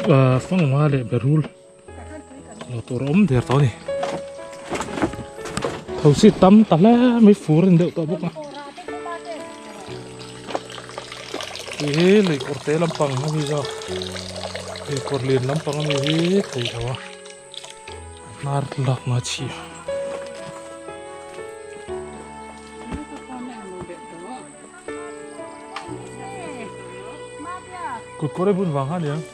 Fanghma leh berul lo tur a awm der tawh a ni. Thosi tam ta hle mai fur a ni deuh tawh bawk a. Tui hi lui kawr te lampang a mi zawk lui kawr lian lampang a mi hi theih loh a hnar lak na chhia. Kut kawr ei bun vang kha a ni ang.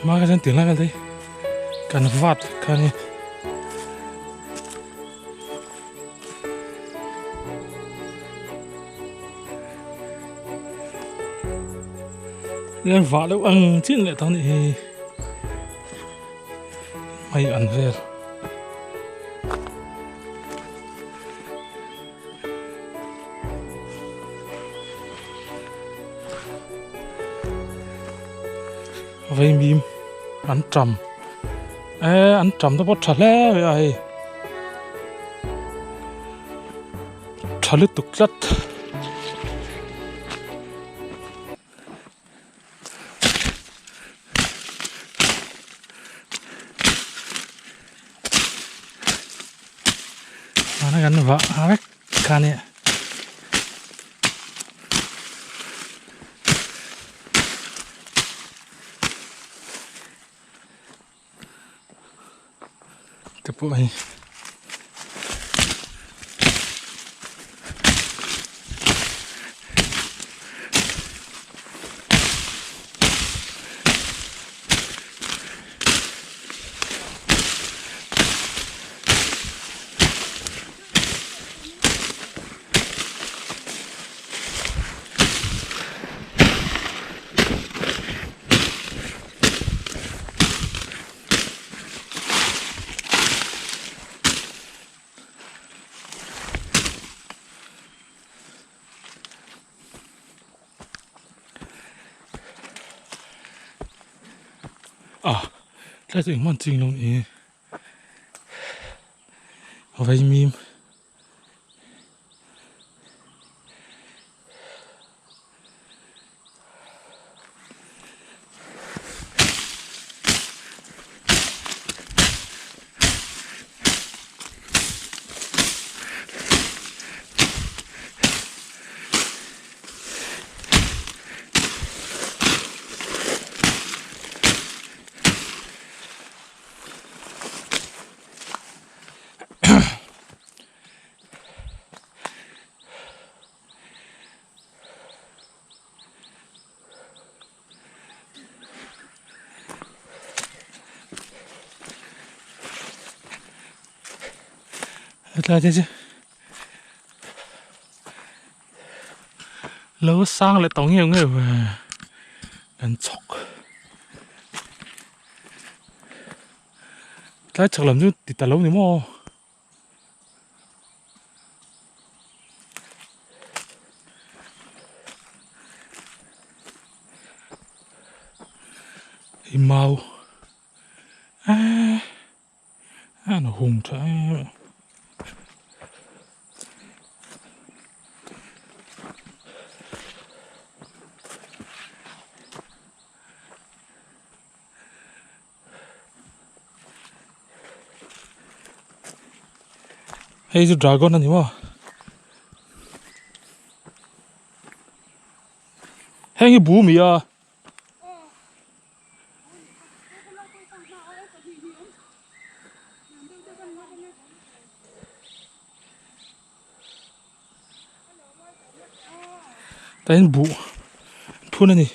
Hma kha chuan tihlai vel te hi kan vat kha a ni. Hian vah deuh ang chin leh tawh a nih hi mai an vel. Vaimim an tam eh an tam te pawh tha hle mai a hei tha lutuk tlat. Mana kan vah vek kha nia. Te pawh hei. Ah tlai chu engmah an ching lo ni vaimim. Hetlai te chu lo sang leh tawh ngeuh ngeuh kan chhawk tlai chhak lam chu ti ta lo ni maw. Hei mau eee a an hung tha em em. Hei chu dragon a ni maw heng hi bu mi a. Tah hian buh phun a ni.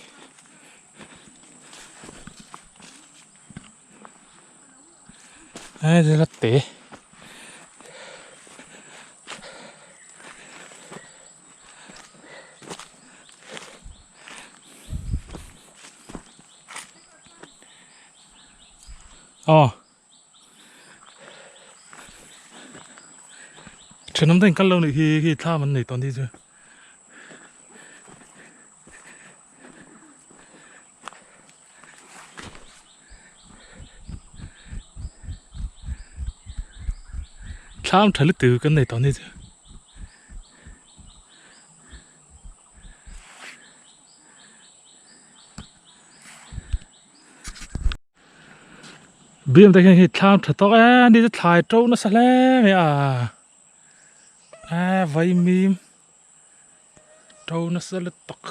Hei la te. Aw. Thenawm te in kal lo nih hi khi thlam an nei tawh ni chu. Thlam tha lutuk kan nei tawh ni chu. Biam te hian hei thlam tha tawk e ni chu thlai to nasa hle mai a a vaimim to nasa lutuk.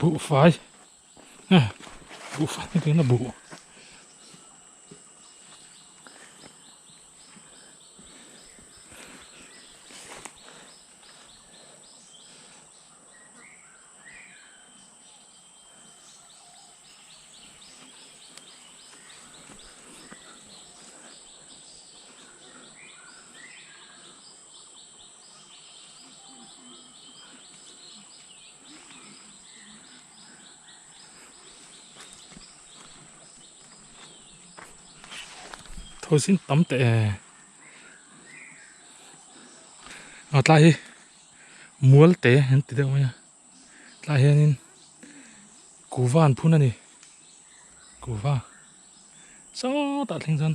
Buhfai buhfai ni tuna buh. Thôi xin tắm tệ à tlai hi mual te an ti deuh mai a tlai hianin kuhva an phun a ni kuhva sawtah thleng chuan.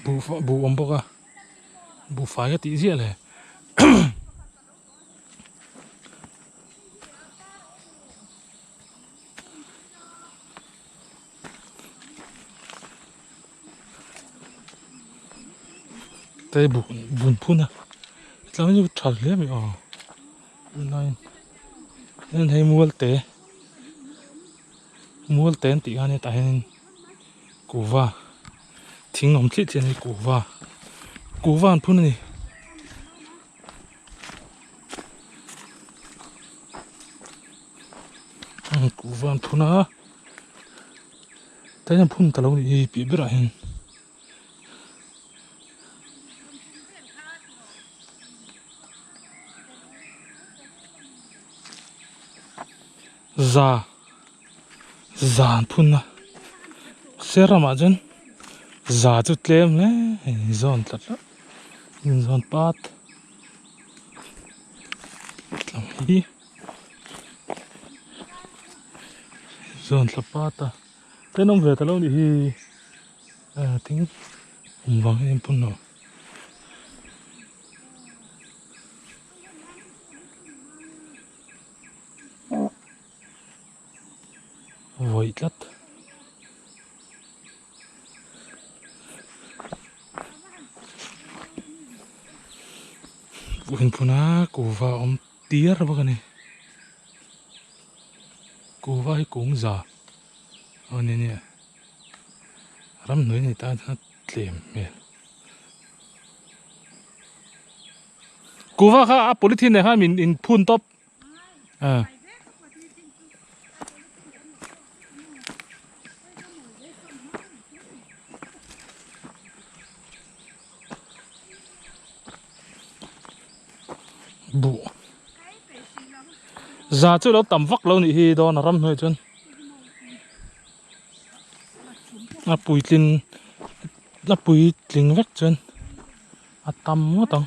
Buh buh awm bawk a buhfai ka tih ziah le. Tei buk bun phun a tlangin chu tha hle mai aw tunlaiin hian hei mual te mual te an tih khan hetah hianin kuhva thing awm thliah thliah a ni kuhva kuhva an phun a ni. Kuhva an phun a tah hian phun ta lo nih hi piah berah hian. Za za an phun a sir ramah chuan za chu tlem hle a zawn tlat tlat inzawn pat tlang hi zawn thla pat a tenawm ve ta lo nih hi. Thing awm vang hian phun lo. Vawi tlat. Buhin phun a kuhva awm tir bawk a ni. Kuhva hi kung za. Aw ni nia ramhnuai nei tan chuan a tlem hmel. Kuhva kha a polythene nen khan min in phun tawp ah. Buh za chu lo tam vak lo nih hi dawn a ram hnuaiah chuan a puitlin a puitling vek chuan a tam ngawt ang.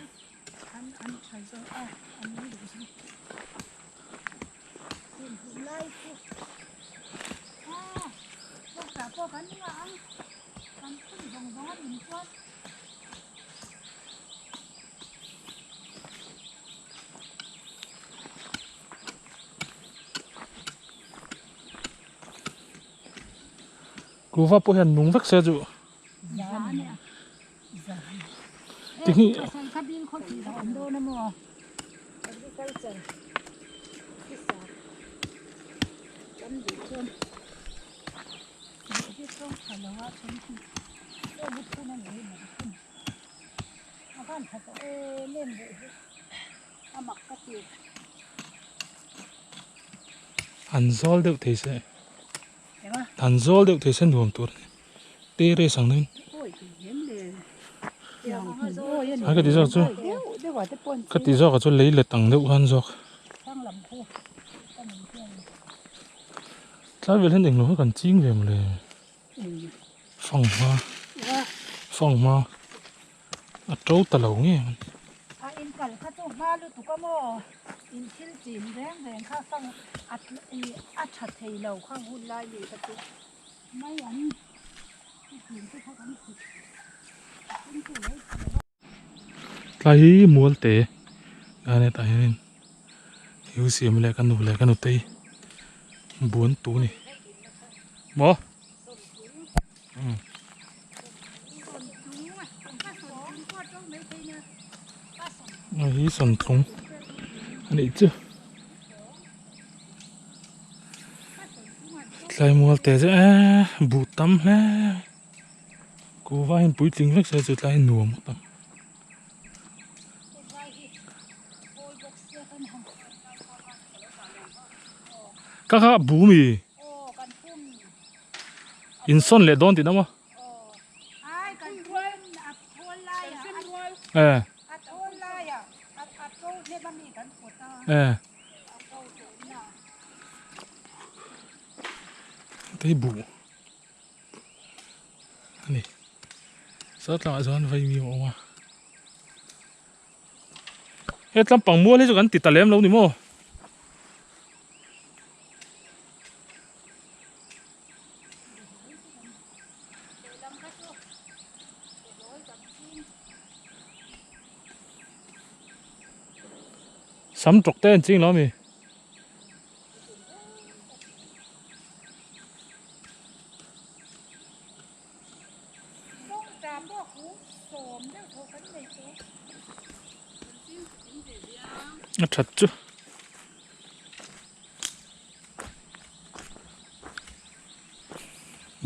Kuhva pawh hian nung vek se chu Tikhi An zawl deuh thei se an zawl deuh thei se nuam tur a ni. Terrace ang deuhin a ka ti zawk chu ka ti zawk ah chuan lei let ang deuh khan zawk tlai vel hian englo kha kan ching ve mawle fanghma fanghma a to ta lo nge a in kal kha chu hma lutuk a maw in thil chin reng reng kha fang a tha thei lo kha hun lai lui kha chu. Tlai hi mual te a hetah hianin thil siam leh ka nu leh ka nutei buan tu a ni maw hei hi sawmthum a nih chu. Tlai mual te chu eee buh tam hle kuhva hian puitling vek se chu tlai nuam ngawt ang. Ka kha bu mi in sawn leh dawn tihna maw? Eh. Eh. Hei buh a ni saw tlangah chuan vaimim a awm a he tlampang mual hi chu kan ti ta lem lo ni maw. Sam tawk te an ching lo ami? A that chu.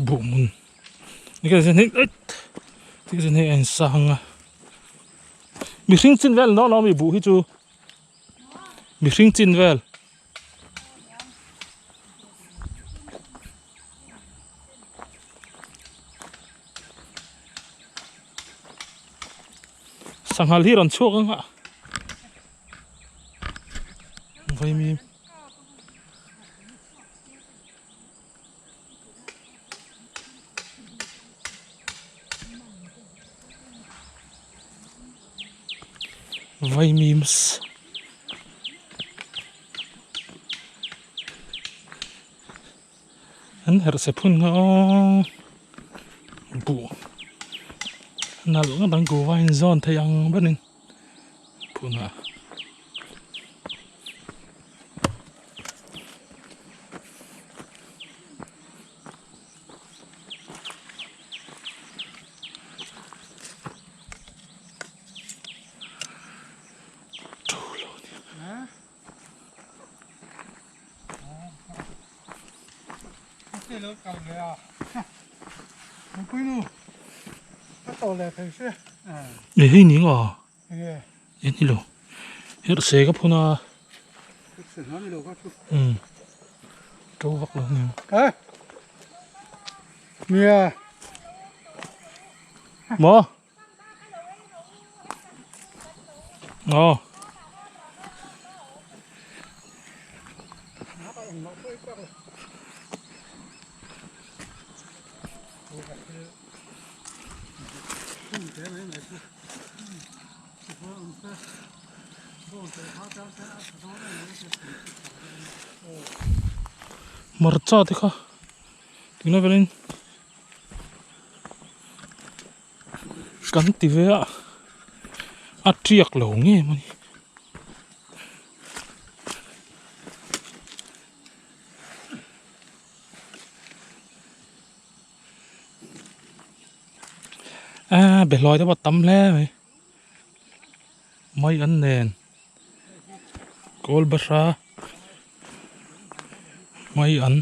Buh hmun hei a insang a. Mihring chin vel nawh nawh ami buh hi chu mihring chin vel. Sanghal hi rawn chhuak ang a vaimim. Vaimims an herh se phun nga aw buh nalh ngawt ang kuhva in zawn thei ang berin phunah. E hei ni nga e ni lo herh se ka phun a um to vak lo ni maw aw Hmarcha te kha tuna velin kan ti ve a a tiak lo nge mawni. A behlawi te pawh a tam hle mai mai an nen kawl bahra mai an.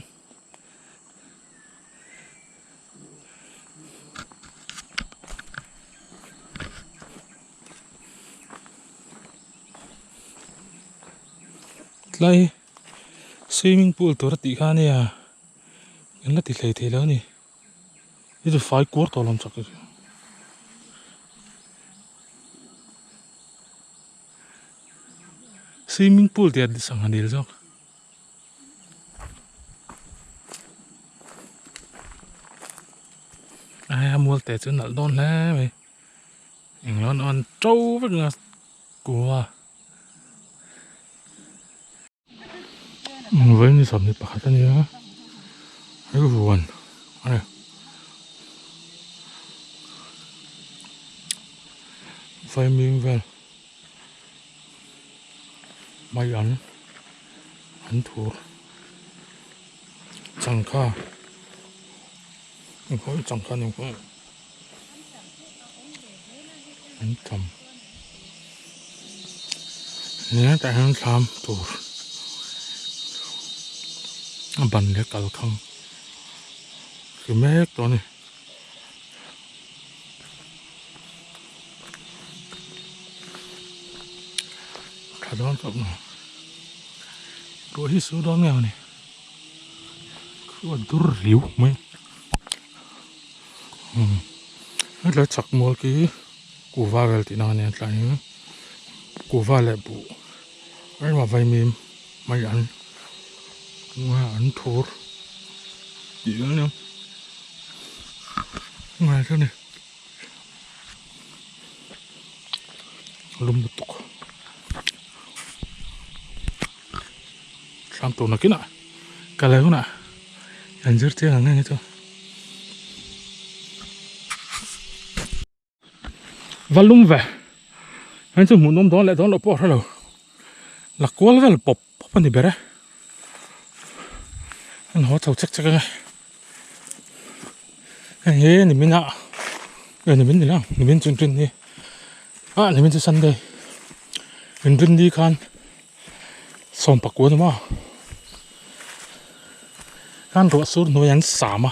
Tlai swimming pool tur a tih kha ania an la ti hlei thei lo a ni hi chu fai kuar tawh lo chak swimming pool tih a sangha dil zawk. A mual te chu nalh dawn hle mai englo an awn to vek a kua vawiin ni sawmhnih pakhat a ni a hei huan a ni vaimim vel mai an. An thur changkha engkhaw changkha ni ang an tham nia tah hian thlam tur a ban leh kalkhang ti mek tawh a ni. Tha dawn tawp maw ruah hi su dawn nge mawni khu a dur riu mai umm hetlai chak mual khi kuhva vel tihna a nia tlai in kuhva leh buh engemaw vaimim mai an an thur tih vel a nia ngai a ni. Lum lutuk thlam tur nakinah ka la hunah kan zir chiang ang nge chu va lum ve heng chu hmuhnawm dawn leh dawn loh pawh a hrelo la kual vel pawp pawp a ni ber e an haw chho chek chek ang e. Hei hi nimin ah eh nimin ni lo nimin chu inrinni ah nimin chu sunday inrinni khan sawm pakua ni maw khan ruah sur hnuai an sam a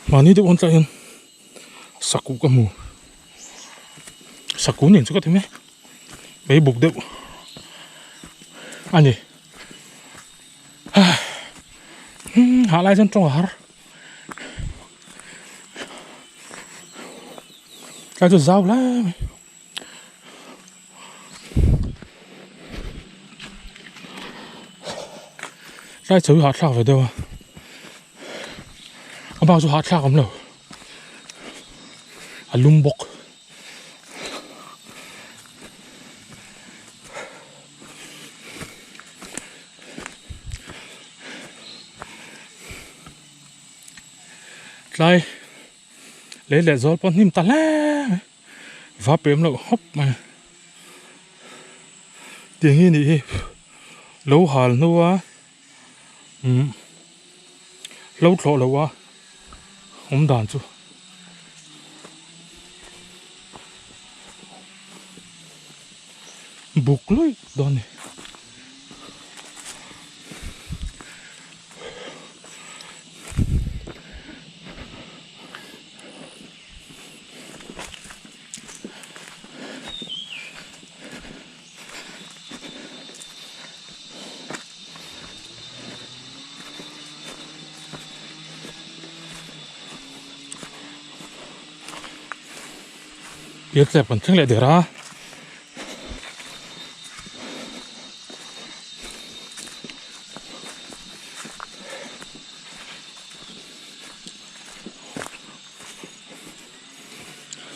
mahni deuh hawn tlai hian sakuh ka hmu sakuh nen chu ka ti mai mai buk deuh a ni hah lai chuan tawng a har tlai chu zau hle mai. Tlai chho hi hahthlak ve deuh a a bak chu hahthlak awm lo a lum bawk tlai lei leh zawl pawh hnim ta hle mai. Va pem loh hawp mai a tiang hi anih hi lo hal hnu a umm lo thlawh loh a awm dan chu buk luih dawn a ni. Pialtlep kan thleng leh der a.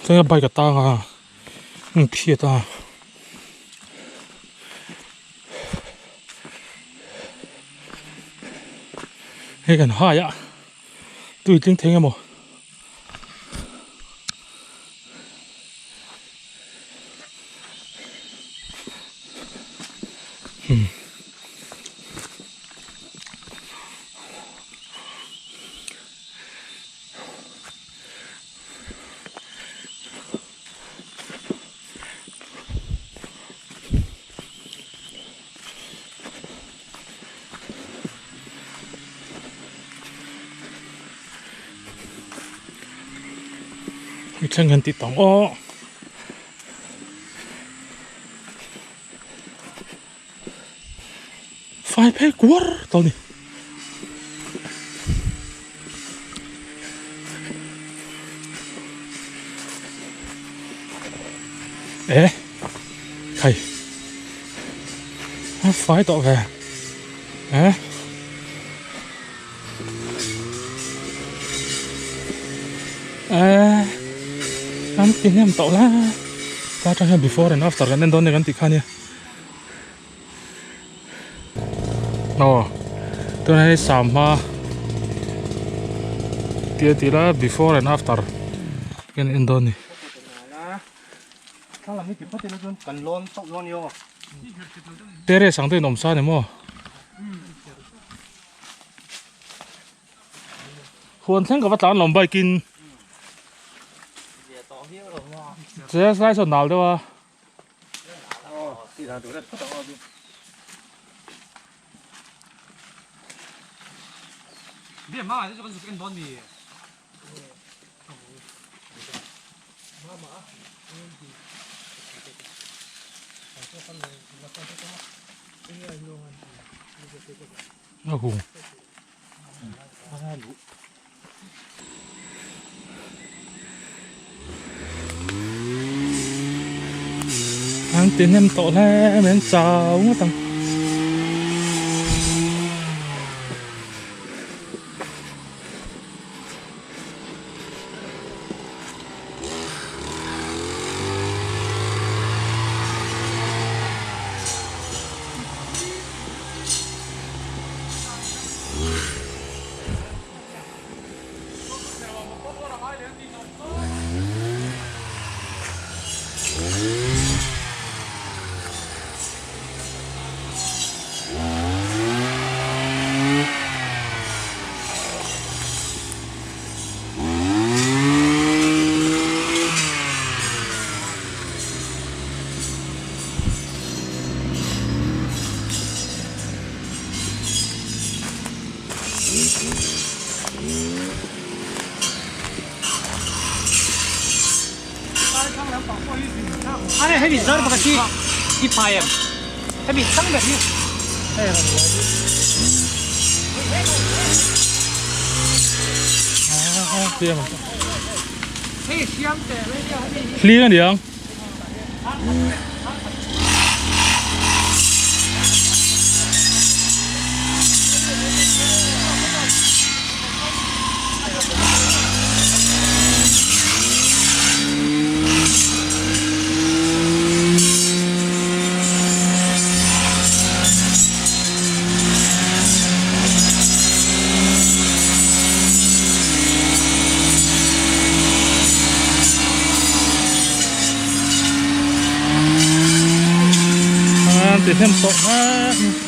Chuan bike a tang a hmun phiat a. Hei kan hai a tui tling thei emaw. Hei thleng hian tih tawng aw. Fai phei kuar tawh a ni. Eh khai a fai tawh ve eh eh an ti hnem tawh la ta tang hian before and after kan en dawn a ni kan tih kha nia. Aw tunah hian sangha tia tih la before and after kan en dawn a ni. Terrace ang te in awm sa a ni maw? Huan thleng ka va tlan lawm bike in. Che slai sawn nal deuh a. A hung. An ti hnem tawh hle mai an chau ngawt ang. Hling a niang. An ti hnem tawh mek.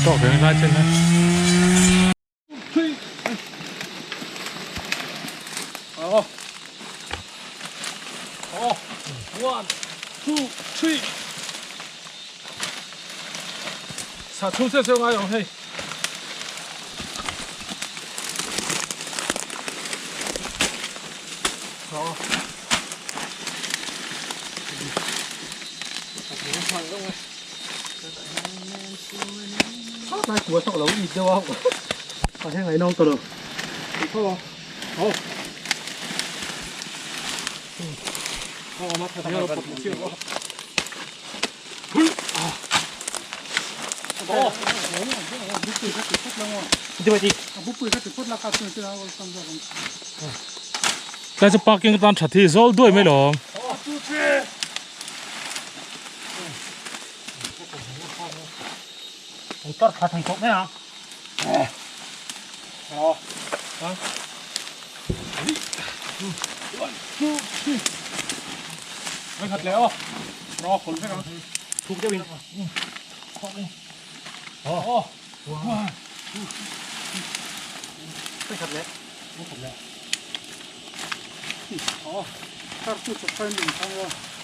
tawk reng lai chen a. Tlai chu parking atan that hi zawl duai mai lo.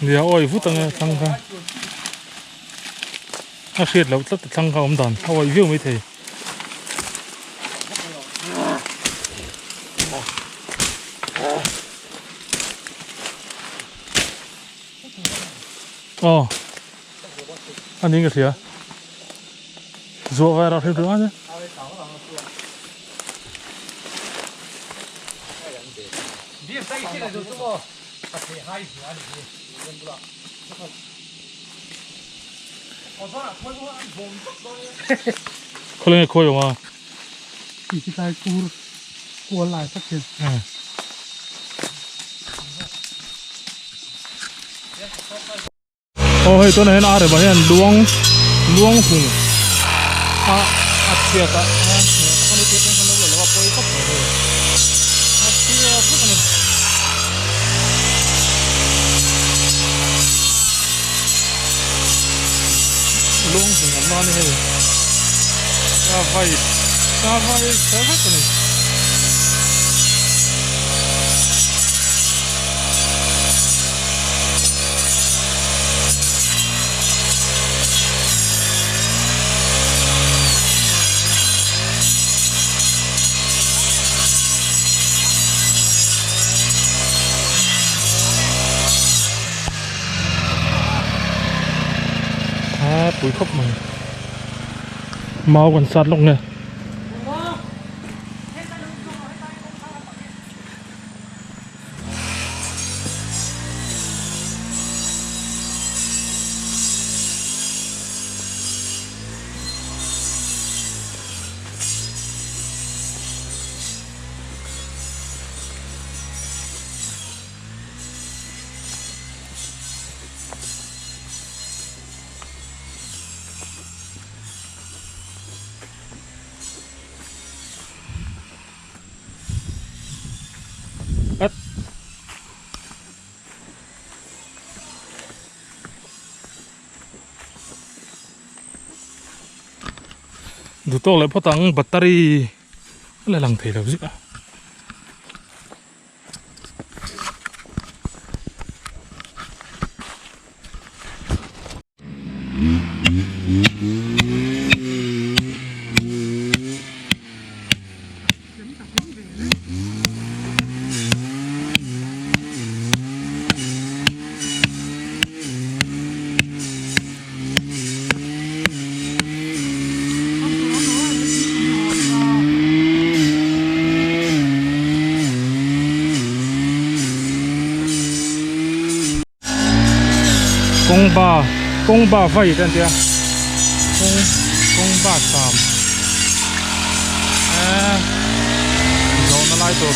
Nia awi vut ang e thlang kha a hriat loh tlat a thlang kha awm dan a awih viau mai thei. Aw a ni ka hria zuah vai rah hrim hrim a. Khawleng e khawi awm a. Aw hei tunah hian a rem ah hian luang luang hung a a chhiat a pawi khawp mai hei a chhiat vek a ni. Luang hung awm na a ni hei a vai a vai chhe vek a ni. A pui khawp mai mau kan sat lawk nge. At. Duhtawk leh phawt ang battery a la lang thei lo zet a. Kawng ba kawng ba vai te an tia kawng kawng ba sam eee zawhna lai tur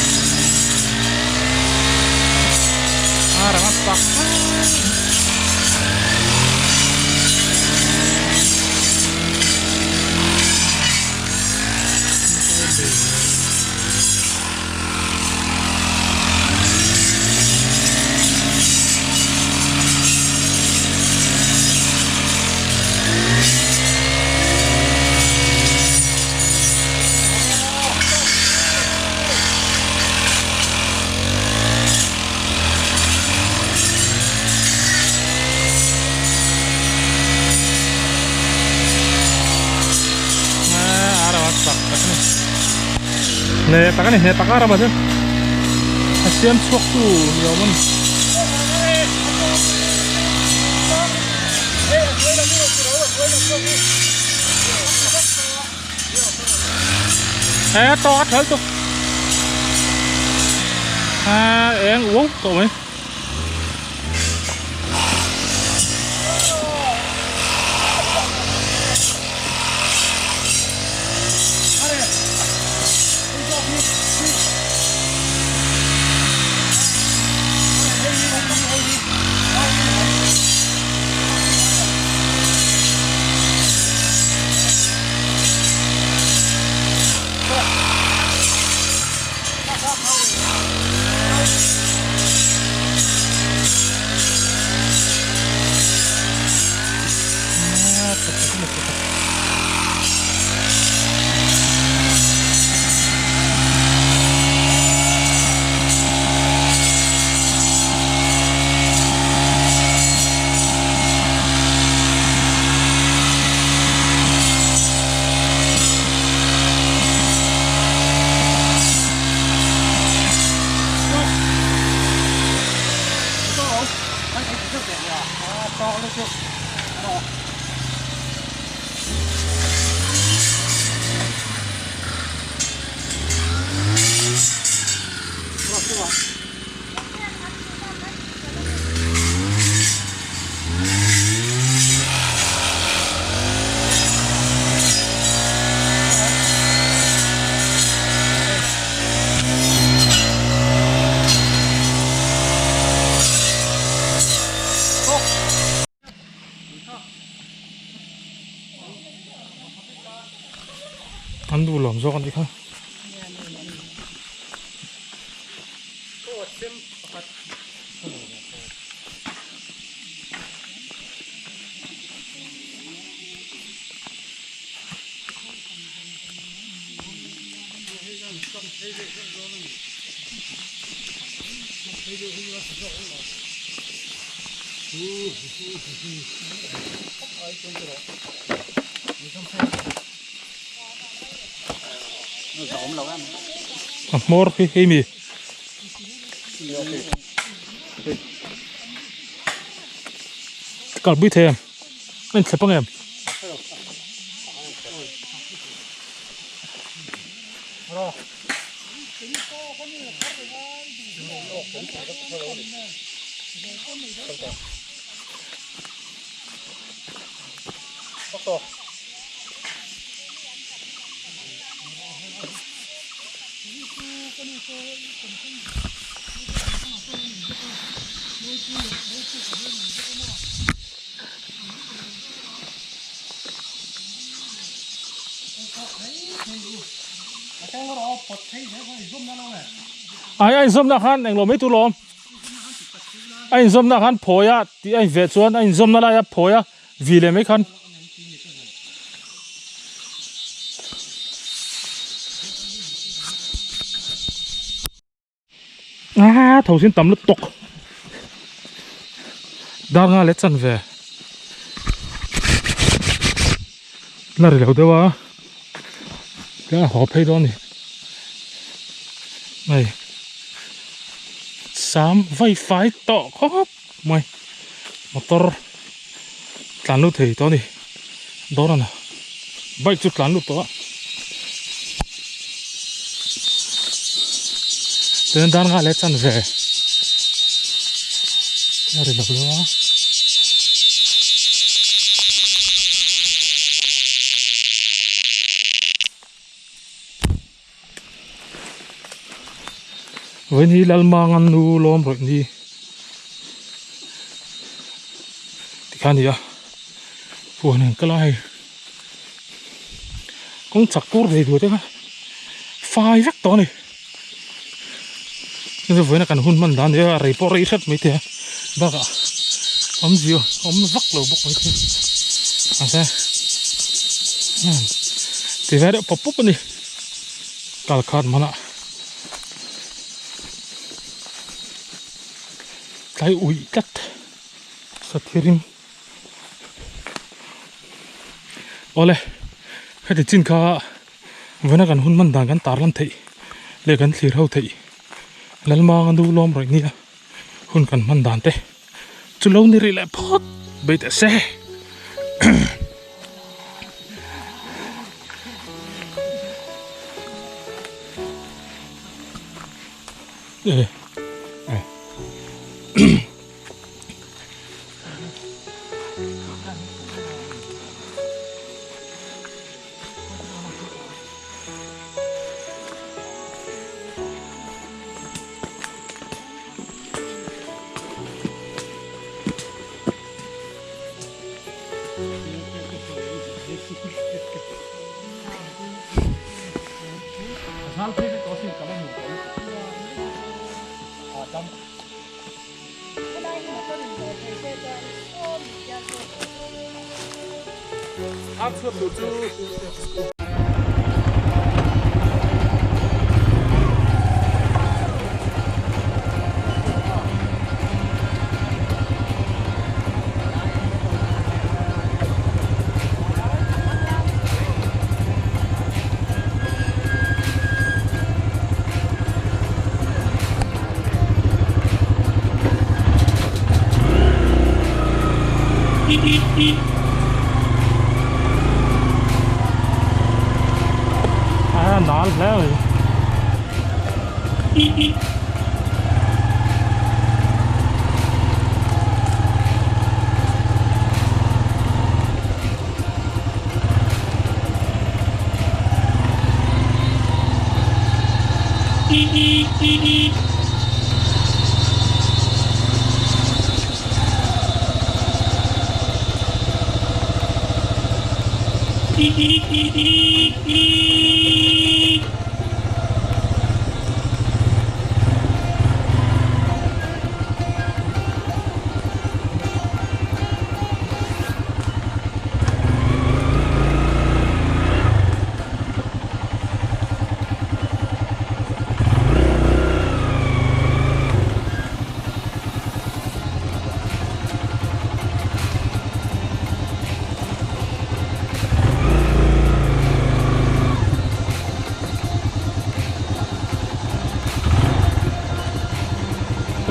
a rang a pak Hneh tak a ni hneh tak a rama chu a siam chhuak tu ni awm a ni. E to a thal tu a eng uau tawh mai. An duh lawm zawk a nih kha. A hmawr khi hei mi. Kalpui thei em? A inthlep ang em? Ai a inzawmna khan englo mai tur lawm a inzawmna khan phawi a tih a inveh chuan a inzawmna laia phawi a vi leh mai khan. A tho sin tam lutuk dar nga leh chan ve la ri lo deuh a tlem a haw phei dawn a ni hei sam vai fai tawh khawp mai motor tlan lut thei tawh a ni dawr a ni bike chu tlan lut tawh a chuan dar nghah leh chan ve a ri lo deuh a. Vawiin hi Lalmanga nu lawm rawih ni tikhan a ni a huan an kal a hei kawng chak kur ve duh te kha fai vek tawh a ni hei vawiin a kan hun hman dan a ni a rei pawh rei hret mai thei a bakah awmzia awm vak lo bawk mai thei mahse ti ve deuh pawp pawp a ni. Kal khat hmanah tlai uih tlat sathirim awle heti chin kha vawiina kan hun hman dan kan tar lan theih. Leh kan thlir ho theih Lalmanga nu lawm rawih nia hun kan hman dan te chu lo ni rih leh phawt bei teh se. A nal hle mai.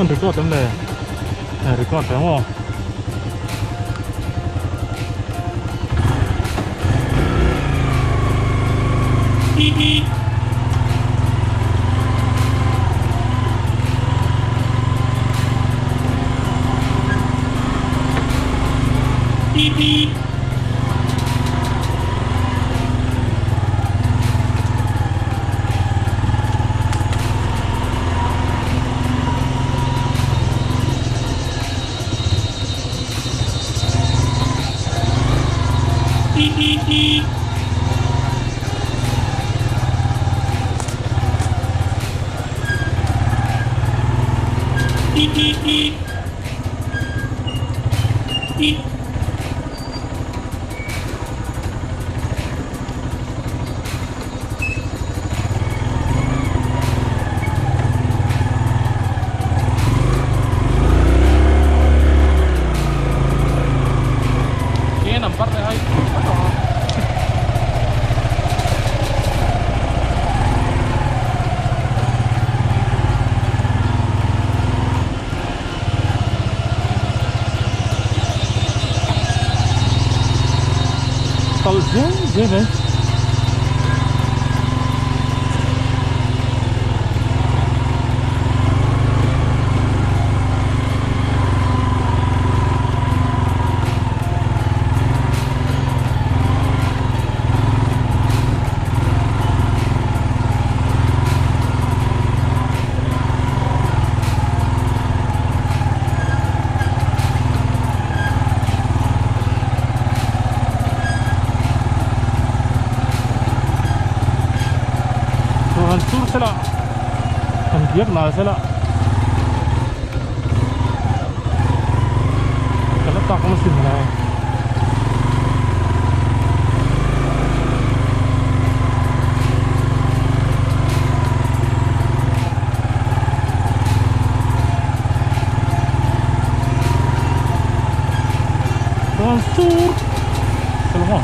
Kan record em le? Record reng aw. Tawlh zel zel mai. Han sur sela han biak nal sela ka la tak awm asin la. Chuan sur ka lo maw.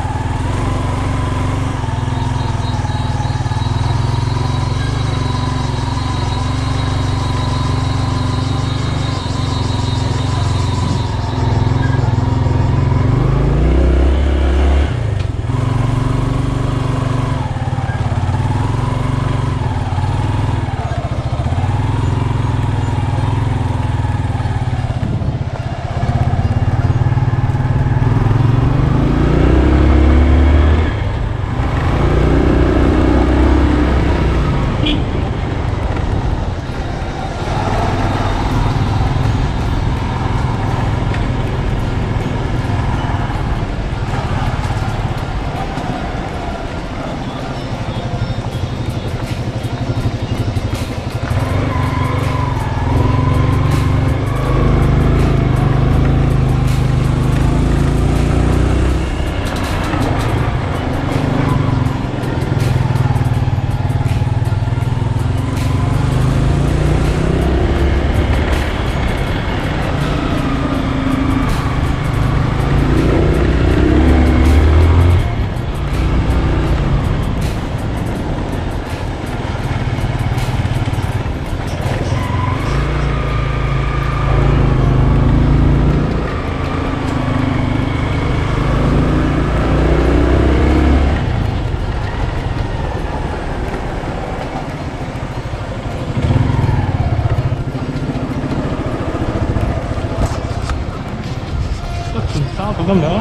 Sang tak a ni a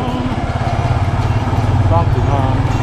sang ti khan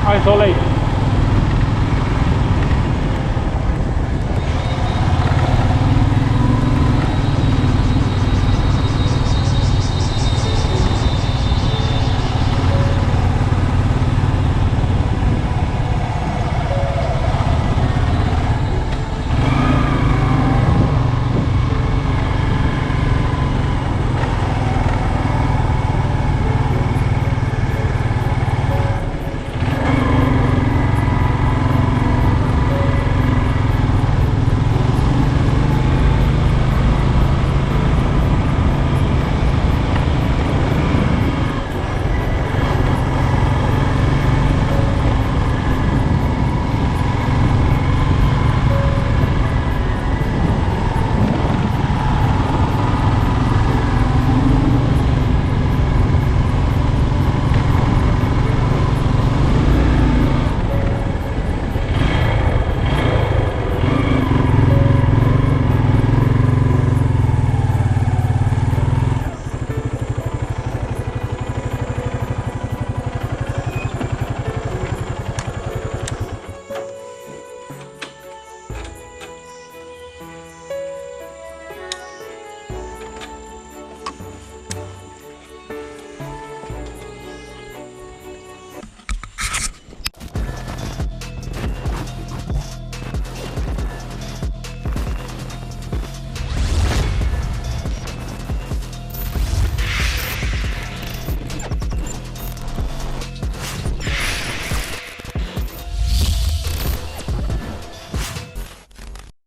Aizawl lake.